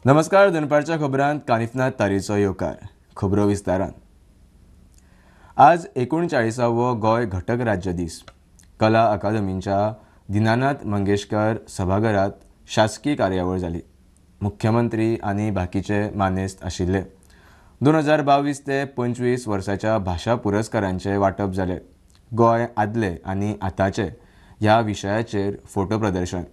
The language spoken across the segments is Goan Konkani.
नमस्कार, दनपारच्या खबरांत कानिफनाथ तारीचो येवकार. खबरो विस्तारान. आज 39वो गोंय घटक राज्य दीस. कला अकादमींच्या दिनानाथ मंगेशकर सभाघरात शासकीय कार्यावळ जाली. मुख्यमंत्री आनी बाकीचे मानेस्त आशिल्ले. 2022 ते 25 वर्साच्या भाशा पुरस्कारांचे वांटप जाले. गोंय आदले आनी आतांचे ह्या विशयाचेर फोटो प्रदर्शन.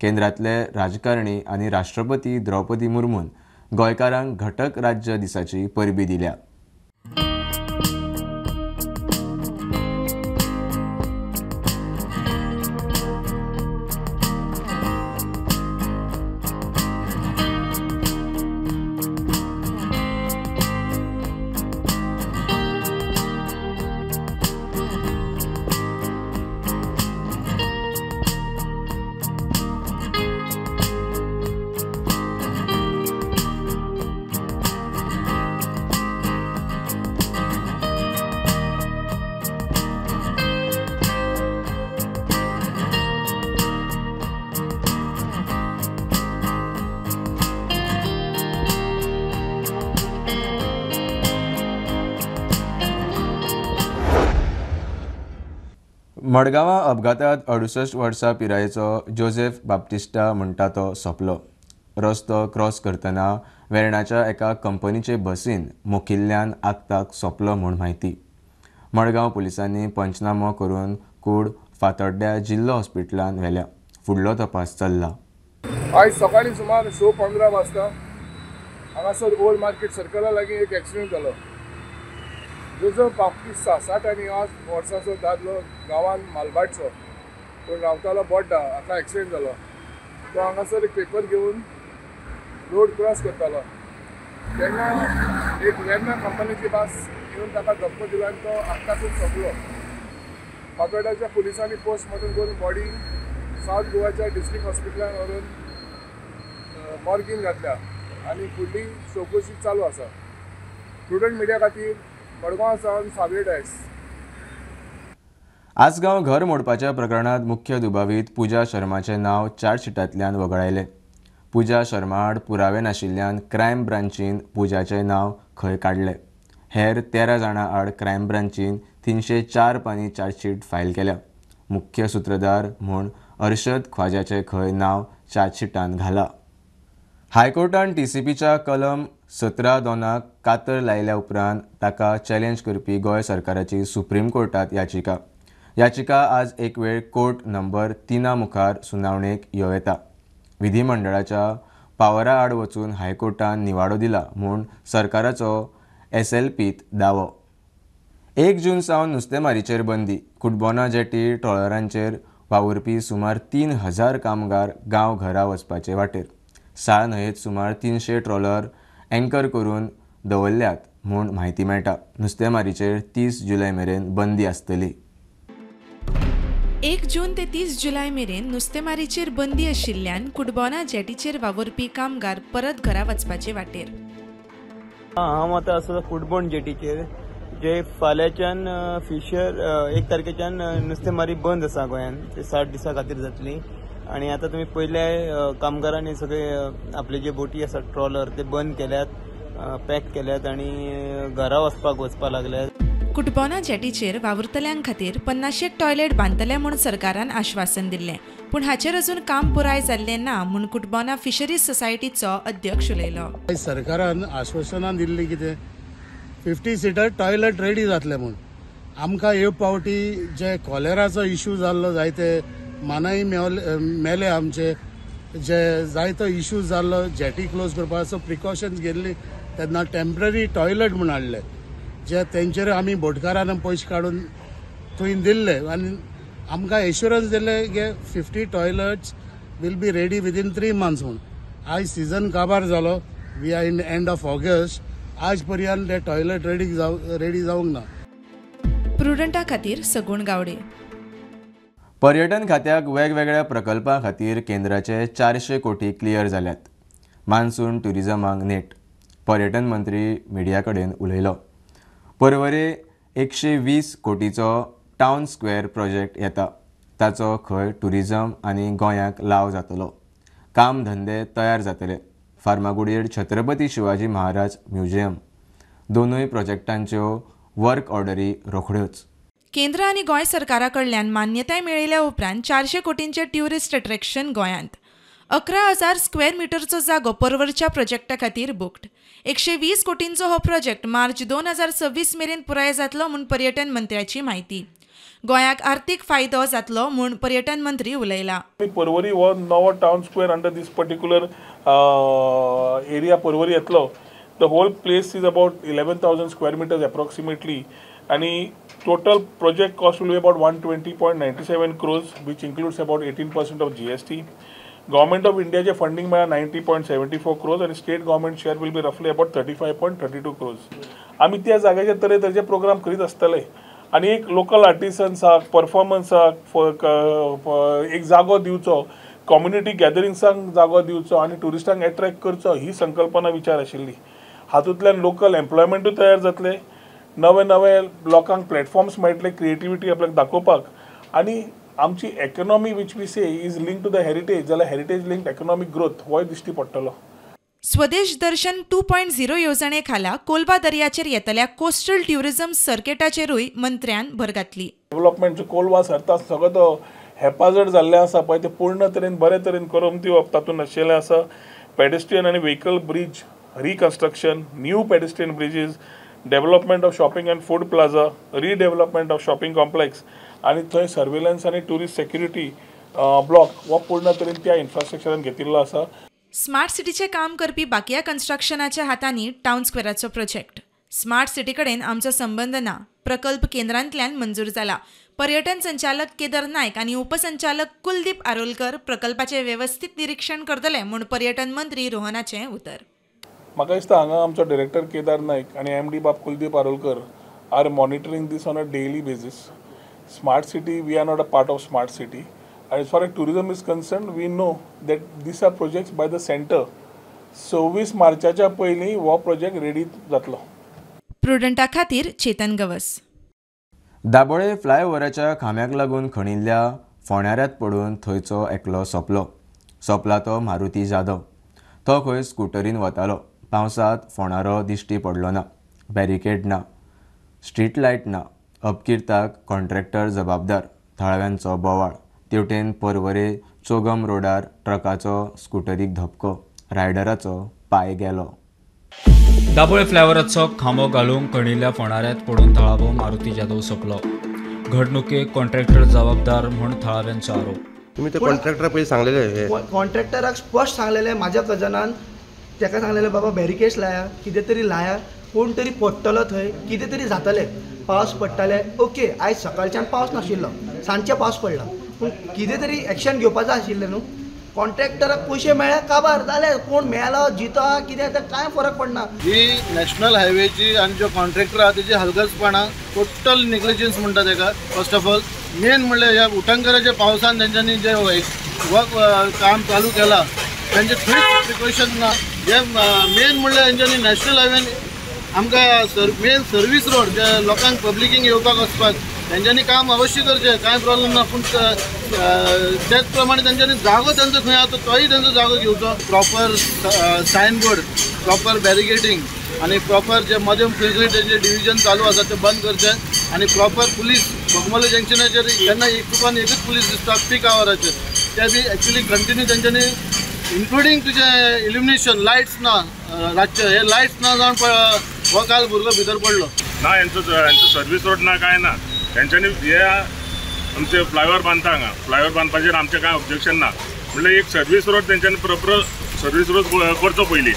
केंद्रातले राजकारणी आनी राष्ट्रपती द्रौपदी मुर्मून गोंयकारांक घटक राज्य दिसाची परबी दिल्या. मडगांवां अपघातांत 68 वर्सां पिरायेचो जोसेफ बाप्टिस्टा म्हणटा तो सोंपलो. रस्तो क्रॉस करतना वेर्णाच्या एका कंपनीचे बसीन मोखिल्ल्यान आगताक सोंपलो म्हूण म्हायती. मडगांव पुलिसांनी पंचनामो करून कूड फातोड्ड्या जिल्लो हॉस्पिटलांत व्हेल्या. फुडलो तपास चल्ला. आयज सकाळीं सुमार 6:15 वाजता हांगासर ओल्ड मार्केट सर्कला लागीं एक एक्सिडंट जालो. जोसेफ बाप्टिस्टा 68 वर्सांचो दादलो, गांवान मालभाटचो पूण रावतालो बोड्डा, हाका एक्सिडंट जालो. तो हांगासर एक पेपर घेवन रोड क्रॉस करतालो तेन्ना एक वेर्ना कंपनीची बस येवन ताका धपको दिलो आनी तो आक्कासून सोंपलो. फातोड्ड्याच्या पुलिसांनी पोस्टमॉर्टम करून बॉडी सावथ गोवाच्या डिस्ट्रिक्ट हॉस्पिटलान व्हरून मॉर्गीन घातल्या आनी फुडली चवकशी चालू आसा. प्रुडंट मिडिया खातीर मडगांव सावन सावियो डायस. आसगांव घर मोडपाच्या प्रकरणांत मुख्य दुबावीत पूजा शर्माचें नांव चार्जशिटांतल्यान वगळायलें. पूजा शर्मा आड पुरावे नाशिल्ल्यान क्रायम ब्रांचीन पूजाचें नांव खंय काडलें. हेर 13 जाणां आड क्रायम ब्रांचीन 304 पानी चार्जशीट फायल केल्या. मुख्य सुत्रधार म्हूण अर्शद ख्वाजाचें खंय नांव चार्जशिटांत घालां. हायकोर्टान टीसीपीच्या कलम 17(2) कातर लायल्या उपरांत ताका चॅलेंज करपी गोंय सरकाराची सुप्रीम कोर्टात याचिका. याचिका आज एक वेळ कोर्ट नंबर 3 मुखार सुनावणेक येवं येता. विधिमंडळाच्या पावरा आड वचून हायकोर्टान निवाडो दिला म्हूण सरकाराचो एसएलपीत दावो. 1 जून सावन नुस्तेमारीचेर बंदी. कुटबोना जेटी ट्रॉलरांचेर वावुरपी सुमार 3000 कामगार गांव घरा वचपाचे वाटेर. साळ न्हंयेत सुमार 300 ट्रॉलर एंकर करून दवरल्यात म्हूण म्हायती मेळटा. नुस्तेमारीचेर 30 जुलय मेरेन बंदी आसतली. 1 जून ते 30 जुलय मेरेन नुस्तेमारीचेर बंदी आशिल्ल्यान कुटबोना जेटीचेर वावुरपी कामगार परत घरा वचपाचे वाटेर. हांव आतां आसा कुटबोण जेटीचेर, जे फाल्यांच्यान फिशर 1 तारखेच्यान नुस्तेमारी बंद आसा गोंयान, ते 60 दिसां खातीर जातली. आनी आतां तुमी पयले कामगारांनी सगळे आपले जे बोटी आसा ट्रॉलर ते बंद केल्यात, पॅक केल्यात आनी घरा वचपाक लागल्यात. कुटबोना जेटीचेर वावुरतल्यां खातीर 50 टॉयलेट बांदतले म्हूण सरकारान आश्वासन दिल्लें, पूण हाचेर अजून काम पुराय जाल्लें ना म्हूण कुटबोना फिशरीज सोसायटीचो अध्यक्ष उलयलो. सरकारान आश्वासनां दिल्लीं कितें 50 सिटर टॉयलेट रेडी जातले म्हूण. आमकां हे फावटी जे कॉलेराचो इशू जाल्लो, जायते मानाय मेले आमचे, जे जायतो इशू जाल्लो जेटी क्लोज करपाचो प्रिकॉशन्स घेतली तेन्ना टेम्पररी टॉयलेट म्हूण हाडले, जे तेंचेर आमी बोटकारान पयशे काडून थंय दिल्ले आनी आमकां एश्युरन्स दिल्ले की 50 toilets will be ready within 3 months म्हूण. आयज सिजन काबार जालो, we are in end of August, आज पर्यंत ते टॉयलेट रेडी जावंक ना. प्रुडंटा खातीर सगुण गावडे. पर्यटन खात्याक वेगवेगळ्या प्रकल्पां खातीर केंद्राचे 400 कोटी क्लियर जाल्यात. मान्सून ट्युरिजमाक नेट. पर्यटन मंत्री मिडिया कडेन उलयलो. परवरे 120 कोटीचो टावन स्क्वेअर प्रोजेक्ट येता. ताचो खंय ट्युरिजम आनी गोंयाक लाव जातलो. काम धंदे तयार जातले. फार्मागुडयेर छत्रपती शिवाजी महाराज म्युझियम. दोनूय प्रोजेक्टांच्यो वर्क ऑर्डरी रोखड्योच. केंद्र आनी गोंय सरकारा कडल्यान मान्यताय मेळिल्ल्या उपरांत 400 कोटींचे ट्युरिस्ट अट्रॅक्शन गोंयांत. 11,000 स्क्वेअर मिटरचो जागो परवरच्या प्रोजेक्टा खातीर बुक्ड. 120 कोटींचो हो प्रोजेक्ट मार्च 2026 मेरेन पुराय जातलो म्हूण पर्यटन मंत्र्याची म्हायती. गोंयाक आर्थीक फायदो जातलो म्हूण पर्यटन मंत्री उलयला. परवरी हो नवो town square under this particular area Porvorim येतलो. The whole place is about 11,000 square meters approximately आनी total project cost will be about 120.97 crores which includes about 18% of GST. Government of इंडियाचे फंडींग मेळ्ळा 90.74 क्रोर्स आनी state government share will be रफली अबाउट 35.32 क्रोर्स. आमी त्या जाग्याचेर तरेतरेचे प्रोग्राम करीत आसतले आनी एक लोकल आर्टिसन्साक परफॉर्मन्साक एक जागो दिवचो, कम्युनिटी गॅदरिंग्सांक जागो दिवचो आनी ट्युरिस्टांक एट्रॅक्ट करचो ही संकल्पना विचार आशिल्ली. हातूंतल्यान लोकल एम्प्लॉयमेंटूय तयार जातले, नवे नवे लोकांक प्लॅटफॉर्म्स मेळटले क्रिएटिविटी आपल्याक दाखोवपाक आनी आमची economy which we say is link to the heritage जाल्यार हेरिटेज लिंक्ड इकॉनॉमीक ग्रोथ होय दिश्टी पडटलो. स्वदेश दर्शन 2.0 येवजणे खाला कोलवा दर्याचेर येतल्या कोस्टल ट्युरिझम सर्किटाचेरूय मंत्र्यान भर घातली. डेव्हलपमेंट कोलवा सरता सगळो तो हेपाजड जाल्लें आसा पळय ते पूर्ण तरेन बरे तरेन करून दिवप तातूंत आशिल्लें आसा. पेडेस्ट्रियन आनी vehicle bridge reconstruction, new pedestrian bridges, development of shopping and food plaza, redevelopment of shopping complex आनी थंय सर्वेलन्स आनी ट्युरिस्ट सेक्युरिटी ब्लॉक हो पूर्ण तरेन त्या इन्फ्रास्ट्रक्चरान घेतिल्लो आसा. स्मार्ट सिटीचें काम करपी बाकिया कन्स्ट्रक्शनाच्या हातांनी टावन स्क्वेराचो प्रोजेक्ट. स्मार्ट सिटी कडेन आमचो संबंद ना, प्रकल्प केंद्रांतल्यान मंजूर जाला. पर्यटन संचालक केदार नायक आनी उपसंचालक कुलदीप आरोलकर प्रकल्पाचें वेवस्थीत निरीक्षण करतले म्हूण पर्यटन मंत्री रोहनाचें उतर. म्हाका दिसता हांगा आमचो डायरेक्टर केदार नायक आनी एम डी बाब Kuldeep Arolkar are monitoring this on a daily basis. Smart city, we are not a part of smart city. As far as tourism is concerned, we know that these are projects by the center. 26 मार्चाच्या पयलीं हो प्रोजेक्ट रेडी जातलो. प्रुडंटा खातीर चेतन गवस. दाबोळे फ्लायओव्हराच्या खांब्याक लागून खणिल्ल्या फोंडाऱ्यांत पडून थंयचो एकलो सोंपलो. सोंपला तो मारुती जाधव. तो खंय स्कुटरीन वतालो. पावसांत फोंडारो दिश्टी पडलो ना, बॅरिकेड ना, स्ट्रीट लायट ना. अपकिर्ताक कॉन्ट्रॅक्टर जबाबदार, थळाव्यांचो बोवाळ. तेवटेन परवरे चोगम रोडार ट्रकाचो स्कुटरीक धपको, रायडराचो पांय गेलो. दाबोळे फ्लायओव्हराचो खांबो घालूंक खणिल्ल्या फोंडाऱ्यांत पडून थळावो मारुती जाधव सोंपलो. घडणुकेक कॉन्ट्रॅक्टर जबाबदार म्हूण थळाव्यांचो आरोप. तुमी ते कॉन्ट्रॅक्टराक पयलीं सांगलेले? कॉन्ट्रॅक्टराक स्पश्ट सांगलेले, म्हाज्या कजनान ताका सांगलेले बाबा बॅरिकेड्स लाया, कितें तरी लाया, कोण तरी पडटलो थंय, कितें तरी जातलें. पावस पडटाले, ओके आयज सकाळच्यान पावस नाशिल्लो, सांजचे पावस पडला, पूण कितें तरी एक्शन घेवपाचें आशिल्लें न्हू. कॉन्ट्रॅक्टराक पयशे मेळ्ळे काबार जाले, कोण मेलो जितो कितें तें कांय फरक पडना. ही नॅशनल हायवेची आनी जो कॉन्ट्रॅक्टर आहा तेजी हलगर्जपणां, टोटल नेग्लिजन्स म्हणटा तेका. फर्स्ट ऑफ ऑल मेन म्हणल्यार ह्या उटंगराच्या पावसान तेंच्यांनी जे वर्क काम चालू केलां तेंचे खंयच प्रिकॉशन ना. हे मेन म्हणल्यार तेंच्यांनी नॅशनल हायवेन आमकां मेन सर्वीस रोड जे लोकांक पब्लिकींक येवपाक वचपाक तेंच्यांनी काम अवश्य करचें, कांय प्रॉब्लम ना, पूण तेच प्रमाणे तेंच्यांनी जागो तेंचो खंय आसा तोय तेंचो जागो घेवचो. प्रॉपर सायनबोर्ड, प्रॉपर बॅरिकेटींग आनी प्रॉपर जे मदें खंय खंय तेंचे डिविजन चालू आसा ते बंद करचे आनी प्रॉपर पुलीस बोगमालो जंक्शनाचेर केन्ना एक तुका एकूच पुलीस दिसता पीक आवराचेर, ते बी एक्चुली कंटिन्यू तेंच्यांनी इन्क्लुडींग तुजें इल्युमिनेशन लायट्स ना, रातचे हे लायट्स ना जावन हो काल भुरगो भितर पडलो ना. हेंचो सर्वीस रोड ना कांय ना. तेंच्यांनी हे आमचे फ्लायओव्हर बांदता हांगा, फ्लायओव्हर बांदपाचेर आमचें कांय ऑब्जेक्शन ना. म्हणल्यार एक सर्वीस रोड तेंच्यांनी प्रॉपर सर्वीस रोड करचो पयलीं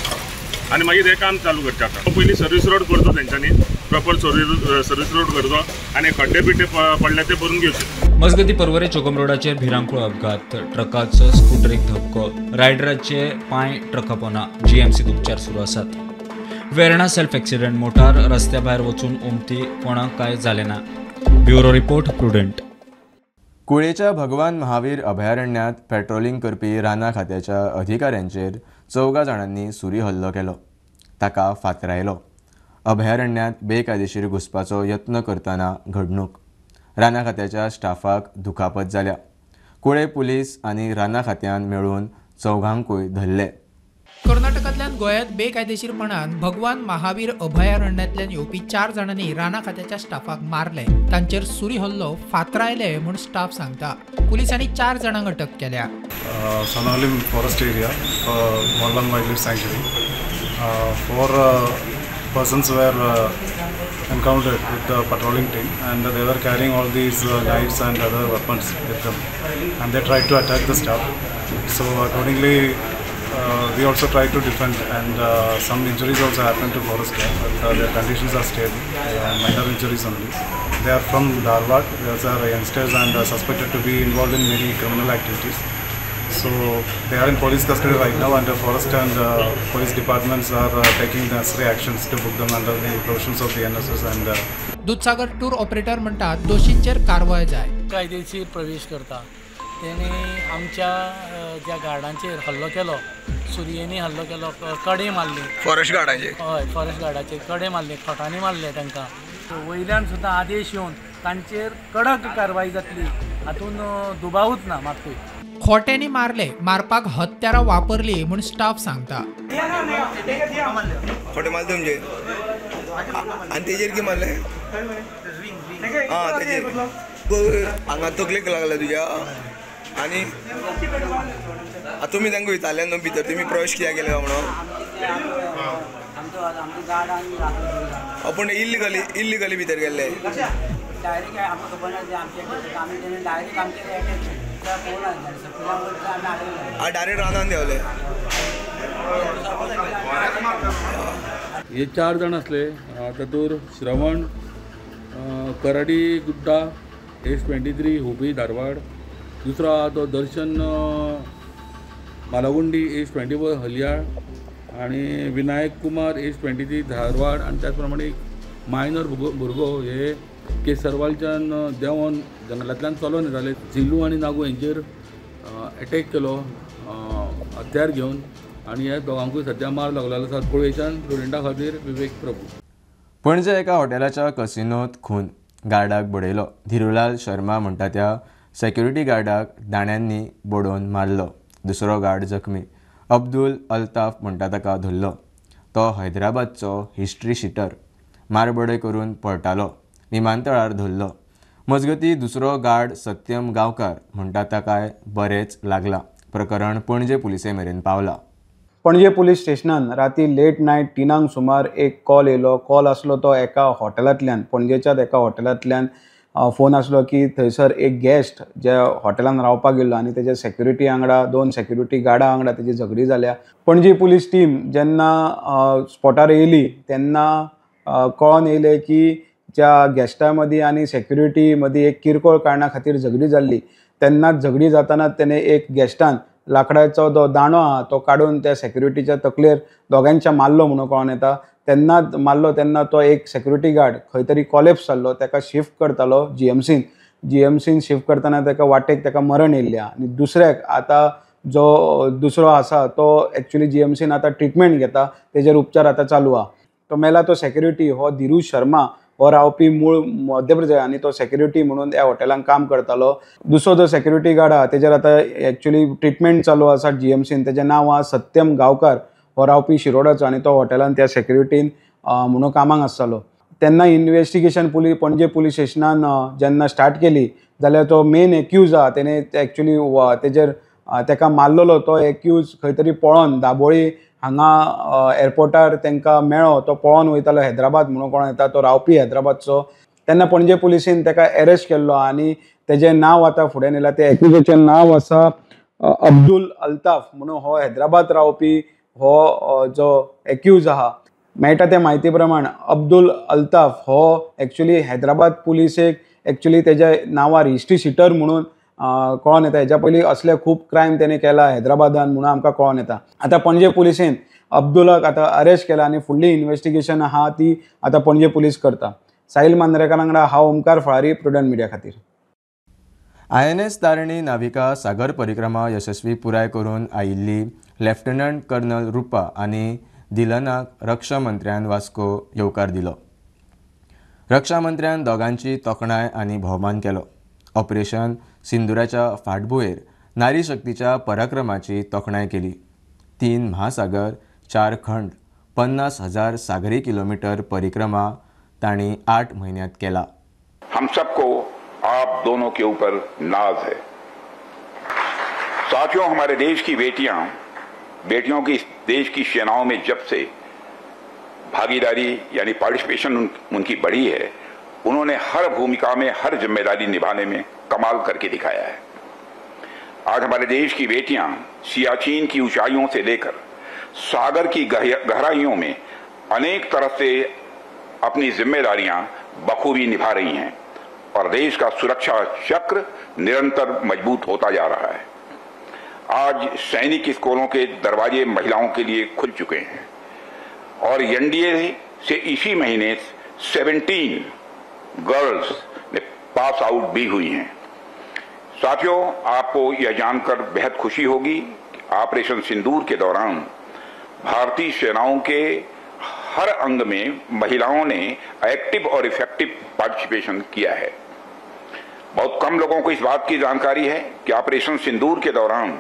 आनी मागीर हें काम चालू करचें. आतां पयलीं सर्वीस रोड करचो तेंच्यांनी, प्रॉपर सर्वीस रोड करचो आनी खड्डे बिड्डे पडले ते भरून घेवचे. मजगती परवरे चोगम रोडाचेर भिरांकूळ अपघात, ट्रकाचो स्कुटरीक धपको, रायडराचे पांय ट्रका पोना, जीएमसीत उपचार सुरू आसात. वेर्णा सेल्फ एक्सिडंट, मोटार रस्त्या भायर वचून ओमती, कोणाक कांय जालें ना. Bureau report, Prudent. कुळेच्या भगवान महावीर अभयारण्यांत पेट्रोलिंग करपी रानां खात्याच्या अधिकाऱ्यांचेर 4 जाणांनी सुरी हल्लो केलो, ताका फातरायलो. अभयारण्यांत बेकायदेशीर घुसपाचो यत्न करतना घडणूक. रानां खात्याच्या स्टाफाक दुखापत जाल्या. कुळे पुलीस आनी रानां खात्यान मेळून 4 धरले. कर्नाटकांतल्या उपरांत गोंयांत बेकायदेशीरपणान भगवान महावीर अभयारण्यांतल्यान येवपी 4 जाणांनी राना खात्याच्या स्टाफाक मारले. तांचेर सुरी हल्लो फातरायले म्हूण स्टाफ सांगता. पुलिसांनी 4 जाणांक अटक केल्या. Sonaulim forest area, Mollem wildlife sanctuary, 4 persons were encountered with the patrolling team, and they were carrying all these knives and other weapons with them, and they tried to attack the staff. So accordingly, we also tried to defend, and some injuries also happened to forest staff, but their conditions are stable, minor injuries only. They are from Dharwad. These are youngsters and suspected to be involved in many criminal activities. So they are in police custody right now, and the forest and police departments are taking the necessary actions to book them under the provisions of the NSS and Dudhsagar tour operator म्हणतात दोषींचेर कारवाय जाय. कायदेशीर प्रवेश करता तेणी आमच्या ज्या गार्डांचेर हल्लो केलो, सुरयेंनी हल्लो केलो, कडे मारली फॉरेस्ट गार्डाचेर. हय, फॉरेस्ट गार्डाचेर कडे मारले, खोटांनी मारले तांकां. वयल्यान सुद्दां आदेश येवन तांचेर कडक कारवाय जातली हातून दुबावूच ना मातूय. खोट्यांनी मारले, मारपाक हत्यारां वापरली म्हूण स्टाफ सांगता. खोटे मारले तुमचे आनी तेजेर कितें मारले? आं, तेजेर हांगा तकलेक लागला तुज्या. आनी तुमी तांकां विचारलें न्हू भितर तुमी प्रवेश कित्याक केले म्हणून? पूण इल्लिगली भितर गेल्ले. डायरेक्ट रानान देंवले. हे 4 जाण आसले, तातूंत श्रवण कराडी गुड्डा एज 23 हुबळी धारवाड, दुसरो आहा तो दर्शन मालागुंडी एज 24 हलियाळ, आनी विनायक कुमार एज 23 धारवाड, आनी त्याच प्रमाणे एक मायनर भुरगो हे केसरवालच्यान देंवोन जंगलांतल्यान चलोन येताले. झिलू आनी नागू हेंचेर एटॅक केलो हत्यार घेवन, आनी ह्या दोगांकूय सद्या मार लागलेलो आसा. पळोवच्यान प्रुडंटा खातीर विवेक प्रभू. पणजे एका हॉटेलाच्या कसिनोत खून, गार्डाक बडयलो. धीरुलाल शर्मा म्हणटा त्या सेक्युरिटी गार्डाक दाण्यांनी बडोवन मारलो. दुसरो गार्ड जखमी. अब्दुल अल्ताफ म्हणटा ताका धरलो. तो हैदराबादचो हिस्ट्री शिटर. मारबडय करून पळटालो. विमानतळार धरलो. मजगती दुसरो गार्ड सत्यम गांवकार म्हणटा ताकाय बरेंच लागलां. प्रकरण पणजे पुलिसे मेरेन पावला. पणजे पुलीस स्टेशनान राती लेट नायट 3 सुमार एक कॉल येयलो. कॉल आसलो तो एका हॉटेलांतल्यान, पणजेच्याच एका हॉटेलांतल्यान फोन आसलो की थंयसर एक गेस्ट जे हॉटेलान रावपाक गेल्लो आनी तेजे सेक्युरिटी वांगडा 2 सेक्युरिटी गार्डा वांगडा तेजी झगडी जाल्या. पणजी पुलीस टीम जेन्ना स्पॉटार येयली तेन्ना कळोन येयलें की ज्या गेस्टा मदीं आनी सेक्युरिटी मदीं एक किरकोळ कारणा खातीर झगडी जाल्ली. तेन्नाच झगडी जाताना तेणें एक गेस्टान लाकडाचो जो दांडो आहा तो काडून त्या सेक्युरिटीच्या तकलेर दोगांच्या मारलो म्हणून कळोन येता. तेन्नाच मारलो तेन्ना तो एक सेक्युरिटी गार्ड खंय तरी कॉलेप्स जाल्लो, ताका शिफ्ट करतालो जीएमसीन. जीएमसीन शिफ्ट करतना ताका वाटेक ताका मरण येयल्लें आनी दुसऱ्याक आतां जो दुसरो आसा तो एक्चुअली जीएमसीन आतां ट्रिटमेंट घेता, तेजेर उपचार आतां चालू आहा. तो मेला तो सेक्युरिटी हो धीरू शर्मा हो रावपी मूळ मध्य प्रदेश आनी तो सेक्युरिटी म्हणून ह्या हॉटेलान काम करतालो. दुसरो जो सेक्युरिटी गार्ड आहा तेजेर आतां एक्चुअली ट्रिटमेंट चालू आसा जीएमसीन, तेजें नांव आहा सत्यम गांवकार, हो रावपी शिरोडाचो आनी तो हॉटेलान त्या सेक्युरिटीन म्हणून कामाक आसतालो. तेन्ना इन्वेस्टिगेशन पणजे पुलीस स्टेशनान जेन्ना स्टार्ट केली जाल्यार तो मेन एक्यूज आहा तेणें एक्चुअली तेजेर तेका मारलेलो तो एक्यूज खंय तरी पळोन दाबोळी हांगा एअरपोर्टार तांकां मेळ्ळो. तो पळोन वयतालो हैदराबाद म्हणून कोण येता, तो रावपी हैदराबादचो. तेन्ना पणजे पुलिसेन ताका एरेस्ट केल्लो आनी तेजें नांव आतां फुडें येयलां. त्या एक्यूजाचें नांव आसा अब्दुल अल्ताफ म्हणून हो हैदराबाद रावपी हो जो एक्यूज आहा. मेळटा ते म्हायती प्रमाण अब्दुल अल्ताफ हो एक्चुअली हैदराबाद पुलिसेक एक्चुअली तेज्या नांवार हिस्ट्री शिटर म्हणून कळोन येता. हेज्या पयलीं असले खूब क्रायम तेणें केला हैदराबादान म्हणून आमकां कळोन येता. आतां पणजे पुलिसेन अब्दुलाक आतां अरेस्ट केला आनी फुडली इन्वेस्टिगेशन आहा ती आतां पणजे पुलीस करता. साहिल मांद्रेकार वांगडा हांव ओमकार फळारी, प्रुडंट मिडिया खातीर. INS Tarini Navika सागर परिक्रमा यशस्वी पुराय करून आयिल्ली लेफ्टनंट कर्नल रुपा आनी दिलनाक रक्षा मंत्र्यान वास्को येवकार दिलो. रक्षा मंत्र्यान दोगांची तोखणाय आनी भोवमान केलो. ऑपरेशन सिंदुराच्या फाटभुंयेर नारी शक्तीच्या पराक्रमाची तोखणाय केली. 3 महासागर, 4 खंड 50,000 सागरी किलोमीटर परिक्रमा तांणी 8 म्हयन्यांत केला। हम सबको आप दोनों के ऊपर नाज है। साथियों, हमारे देश की बेटियों की देश की सेनाओं में जब से भागीदारी यानी पार्टिसिपेशन उनकी बढ़ी है, उन्होंने हर भूमिका में हर जिम्मेदारी निभाने में कमाल करके दिखाया है। आज हमारे देश की बेटियां सियाचिन की ऊंचाइयों से लेकर सागर की गहराइयों में अनेक तरह से अपनी जिम्मेदारियां बखूबी निभा रही हैं और देश का सुरक्षा चक्र निरंतर मजबूत होता जा रहा है। आज सैनिक स्कूलों के दरवाजे महिलाओं के लिए खुल चुके हैं और एनडीए से इसी महीने 17 गर्ल्स ने पास आउट भी हुई हैं। साथियों, आपको यह जानकर बेहद खुशी होगी कि ऑपरेशन सिंदूर के दौरान भारतीय सेनाओं के हर अंग में महिलाओं ने एक्टिव और इफेक्टिव पार्टिसिपेशन किया है। बहुत कम लोगों को इस बात की जानकारी है कि ऑपरेशन सिंदूर के दौरान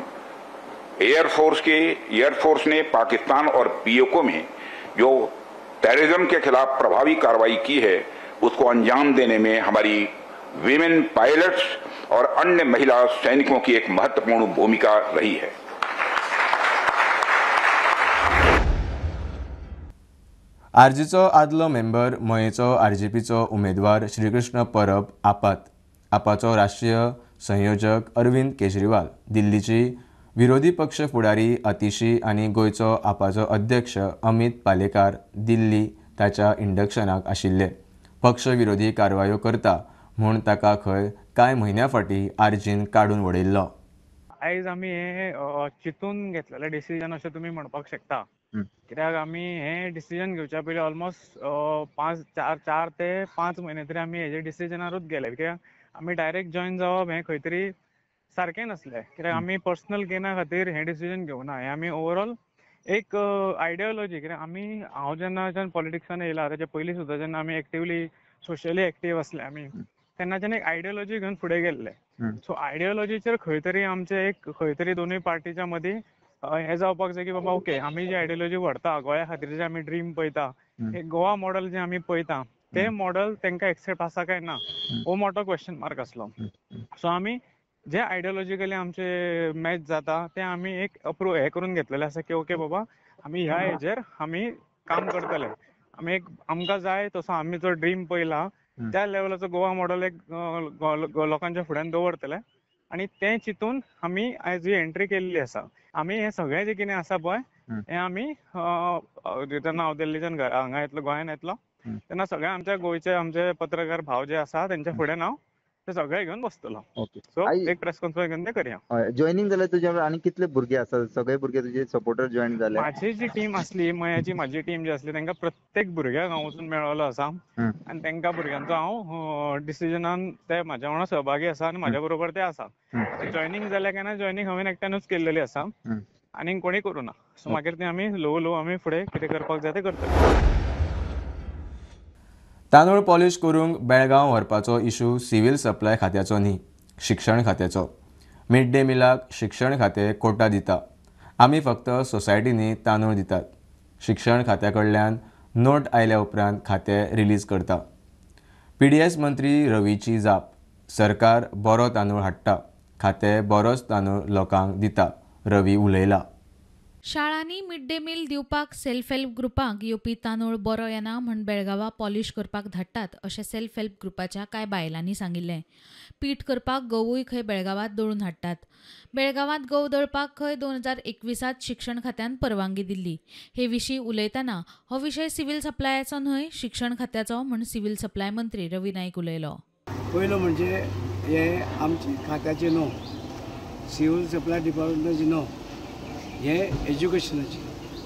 एयरफोर्स ने पाकिस्तान और पीओके में जो टेररिज्म के खिलाफ प्रभावी कार्रवाई की है, उसको अंजाम देने में हमारी विमेन पायलट्स और अन्य महिला सैनिकों की एक महत्वपूर्ण भूमिका रही है। आरजीचो आदलो मेंबर मयेचो आरजीपीचो उमेदवार श्रीकृष्ण परब आपात आपाचो राष्ट्रीय संयोजक अरविंद केजरीवाल, दिल्लीची विरोधी पक्ष फुडारी अतिशी आनी गोंयचो आपाचो अध्यक्ष अमित पालेकार दिल्ली ताच्या इंडक्शनाक आशिल्ले। पक्ष विरोधी कारवायो करता म्हूण ताका खंय कांय म्हयन्या फाटीं आरजीन काडून वडयल्लो। आयज आमी हे चिंतून घेतलेलें डिसिजन अशें तुमी म्हणपाक शकता, कित्याक आमी हे डिसिजन घेवच्या पयलीं ऑलमोस्ट 4 ते 5 म्हयने तरी आमी हेजे डिसिजनारूच गेले, कित्याक आमी डायरेक्ट जॉयन जावप हें खंय तरी सारकें नासलें, कित्याक आमी पर्सनल गेना खातीर हें डिसिजन घेवना, हें आमी ओवरऑल एक आयडियोलॉजी, कित्याक आमी हांव जेन्ना पॉलिटिक्सान येयला ताच्या पयलीं सुद्दां जेन्ना आमी एक्टिवली सोशली एक्टीव आसले आमी तेन्नाच्यान एक आयडियोलॉजी घेवन फुडें गेल्ले। सो आयडियोलॉजीचेर खंय तरी आमचे एक खंय तरी दोनूय पार्टीच्या मदीं हें जावपाक जाय की बाबा ओके आमी जी आयडियोलॉजी व्हरता गोंया खातीर, जे आमी ड्रीम पळयता, एक गोवा मॉडल जें आमी पळयता तें मॉडल तांकां एक्सेप्ट आसा काय ना हो मोठो क्वेश्चन मार्क आसलो। सो आमी जे आयडियोलॉजिकली आमचे मॅच जाता तें आमी एक अप्रूव हें करून घेतलेलें आसा की ओके बाबा आमी ह्या हेजेर आमी काम करतले, आमी एक आमकां जाय तसो आमी जो ड्रीम पळयला त्या लेवलाचो गोवा मॉडल एक लोकांच्या फुड्यान दवरतले आनी तें चिंतून आमी आयज ही एंट्री केल्ली आसा। आमी हें सगळें जें कितें आसा पळय हें आमी जेन्ना हांव दिल्लीच्यान हांगा येतलो गोंयान येतलो तेन्ना सगळे आमच्या गोंयचे आमचे पत्रकार भाव जे आसा तेंच्या फुड्यान हांव ते सगळे घेवन बसतलो। सो एक प्रेस कॉन्फरन्स घेवन ते करया। जॉयनिंग जाल्यार तुज्या आनी कितले भुरगे आसा? सगळे भुरगे तुजे सपोर्टर जॉयन जाले? माझी जी टीम आसली मयाची माझी टीम जी आसली तांकां प्रत्येक भुरग्याक हांव वचून मेळ्ळो आसा आनी तांकां भुरग्यांचो हांव डिसिजनान ते म्हाज्या वांगडा सहभागी आसा आनी म्हाज्या बरोबर ते आसा। जॉयनिंग जाल्या काय ना जॉयनिंग हांवें एकट्यानूच केल्लेली आसा आनी कोणी करूं ना। सो मागीर ते आमी ल्हवू ल्हवू आमी फुडें कितें करपाक जाय तें करतले। तांदूळ पॉलिश करूंक बेळगांव व्हरपाचो इशू सिव्हील सप्लाय खात्याचो न्ही, शिक्षण खात्याचो। मिड डे मिलाक शिक्षण खातें कोटा दिता, आमी फक्त सोसायटींनी तांदूळ दितात। शिक्षण खात्या कडल्यान नोट आयल्या उपरांत खातें रिलीज करता। पीडीएस मंत्री रवीची जाप, सरकार बरो तांदूळ हाडटा, खातें बरोच तांदूळ लोकांक दिता, रवी उलयला। शाळांनी मिड डे मील दिवपाक सेल्फ हेल्प ग्रुपांक येवपी तांदूळ बरो येना म्हूण बेळगांवा पॉलिश करपाक धाडटात अशें सेल्फ हेल्प ग्रुपाच्या कांय बायलांनी सांगिल्लें। पीठ करपाक गंवूय खंय बेळगांवांत दळून हाडटात। बेळगांवांत गंव दळपाक खंय 2021 शिक्षण खात्यान परवानगी दिल्ली। हे विशीं उलयतना हो विशय सिव्हील सप्लायाचो न्हय शिक्षण खात्याचो म्हूण सिव्हील सप्लाय मंत्री रवी नायक उलयलो। पयलो म्हणजे हे आमचे खात्याचें न्हू, सिव्हील सप्लाय डिपार्टमेंटाचें न्हू, हे एज्युकेशनाचे।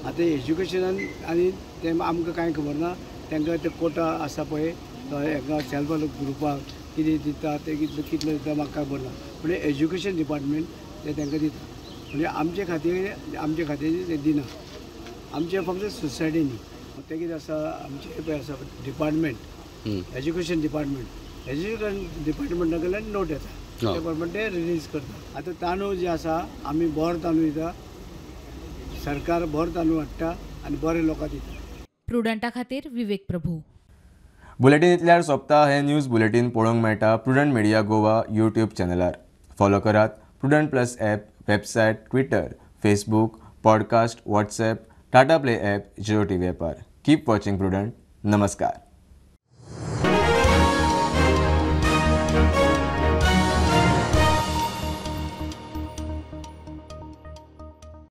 आतां एज्युकेशनान आनी तें आमकां कांय खबर ना, तांकां ते कोटा आसा पळय हेका सेल्फ हेल्प ग्रुपाक कितें दिता ते कितले कितले दिता म्हाका खबर ना, पूण एज्युकेशन डिपार्टमेंट ते तांकां दिता। म्हणजे आमचे खातीर आमचे खातीर ते दिना, आमचे फक्त सोसायटींनी। तें कितें आसा आमचें पळय आसा डिपार्टमेंट, एज्युकेशन डिपार्टमेंट, एज्युकेशन डिपार्टमेंटा कडल्यान नोट येता, ते प्रमाणे ते रिलीज करता। आतां तांदूळ जे आसा आमी बरो तांदूळ दिता, सरकार बरो तांदूळ हाडटा आनी बरे लोकां दिता. प्रुडंटा खातीर विवेक प्रभू. बुलेटीन इतल्यार सोंपता. हें न्यूज बुलेटीन पळोवंक मेळटा प्रुडंट मिडिया गोवा यूट्यूब चॅनलार. फॉलो करात Prudent plus app, website, Twitter, Facebook, podcast, WhatsApp, Tata Play app, Jio TV ॲपार. Keep watching Prudent. नमस्कार.